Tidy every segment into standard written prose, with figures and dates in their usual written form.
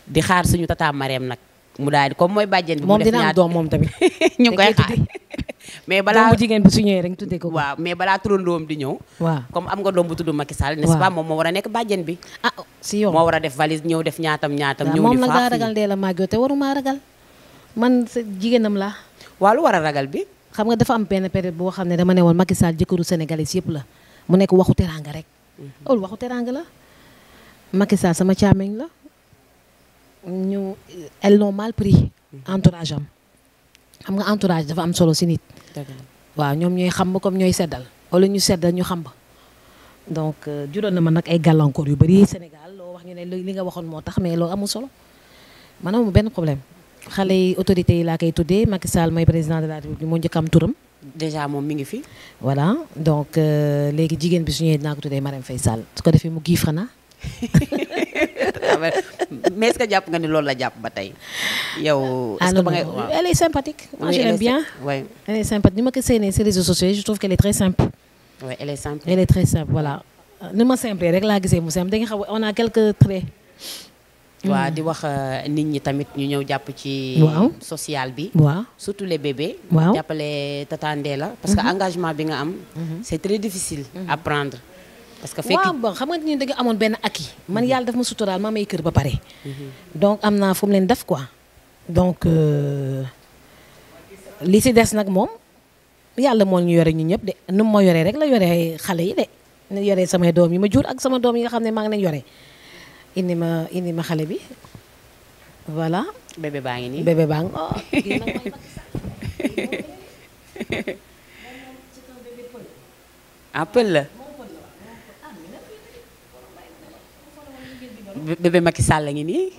di xaar suñu tata Marème nag mu daal di comme mooy bàjjen bi. moom dina am doom moom tamit. ñu ngi koy xaar mais balaa doom bu jigéen bi su ñëwee rek tuddee ko. waaw mais balaa turandoom di ñëw. waaw comme am nga doom bu tudd Macky Sall. n'est-ce pas moom moo war a nekk bàjjen bi. ah si yow moo war a def valise ñëw def ñaatam. ñëw moom di nag faa daa ragal dee la màggoo te waruma ragal man sa jigéenam laa. waaw lu war a ragal bi. xam nga dafa am benn période boo xam ne dama ne woon Macky Sall jëkkëru sénégalais yëpp la mu nekk waxu teraanga rek. loolu waxu teraanga la. Macky Sall sama càmmeñ la ñu elles l'ont mal pris. entourage am xam nga entourage dafa am solo si nit. waaw ñoom ñooy xam comme ñooy seddal wala ñu seddal ñu xam ba donc juróon na ma nag ay gàllankoor yu bari Sénégal loo wax ñu ne li nga waxoon moo tax mais loolu amul solo man amul benn problème xale yi autorités yi laa koy tuddee Macky Sall mooy président de la République moo njëkk am turam. déjà moom mi ngi fi. voilà donc léegi jigéen bi su ñëwee dinaa ko tuddee Marème Faye Sall su ko defee mu giif xanaa. mais est-ce que jàpp nga ni loolu la jàpp ba tey yow. est-ce que ba ngay waaw elle est sympathique. moi je l'aime bien. oui elle est sympathique ni ma ko séenee si réseaux sociaux je trouve qu'elle est très simple. oui elle est simple. elle est très simple voilà. ni ma simple rek laa gisee mu simple da nga xam on a quelques traits. waaw di wax nit ñi tamit ñu ñëw jàpp ci. waaw social bi. waaw surtout les bébés. waaw jàppale Tata Ndella parce que engagement bi nga am. c'est très difficile à prendre. parce que fekk waaw bon xam nga ñun da nga amoon benn acquis man yàlla daf ma suturaal ma may kër ba pare. donc am naa fu mu leen def quoi. donc li si des nag moom yàlla moo ñu yore ñu ñëpp de nu ma yoree rek la yore xale yi de nu yoree samay doom yi ma jur ak sama doom yi nga xam ne maa ngi leen yore indi ma xale bi voilà. bébé baa ngi nii bébé baa ngi oh kii nag mooy ah pël la. bébé Macky Sall la ngi nii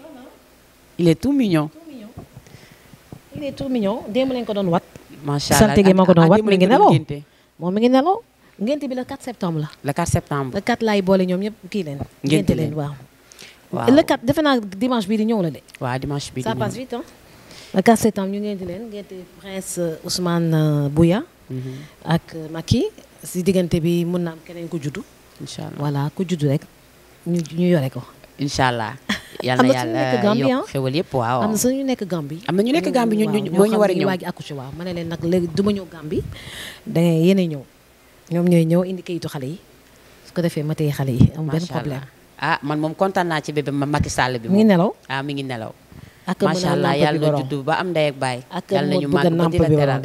il est tout mignon. il est tout mignon démb lañ ko doon wat. macha allah sant gi ma ko doon wat démb mi ngi lañ ko doon nelaw ngénte. moom mi ngi nelaw ngénte bi le 4 septembre la. le 4 septembre. le 4 laay boole ñoom ñëpp kii leen. ngénte leen waaw. waaw le 4 defe naa dimanche bii di ñëw la de. waaw dimanche bi ça passe vite hein. le 4 septembre ñu ngénte leen ngénte prince Ousmane Bouya. ak Macky si diggante bi mun na am keneen ku juddu. incha allah voilà ku juddu rek ñu yore ko. incha allah. yal na yàlla yokk xewal yëpp waaw. am na suñu nekk Gambie. am na ñu nekk Gambie ñu moo ñu war a ñëw waaj accouché waaw ma ne leen nag léegi du ma ñëw Gambie da ngay yéen a ñëw ñoom ñooy ñëw indi kayitu xale yi su ko defee ma téye xale yi am benn problème. ah man moom kontaan naa ci bébé Macky Sall bi. mi ngi nelaw ah mi ngi nelaw. ak macha allah yàlla na juddu ba am ndey ak baay. yàlla na ñu màgg ba di la teral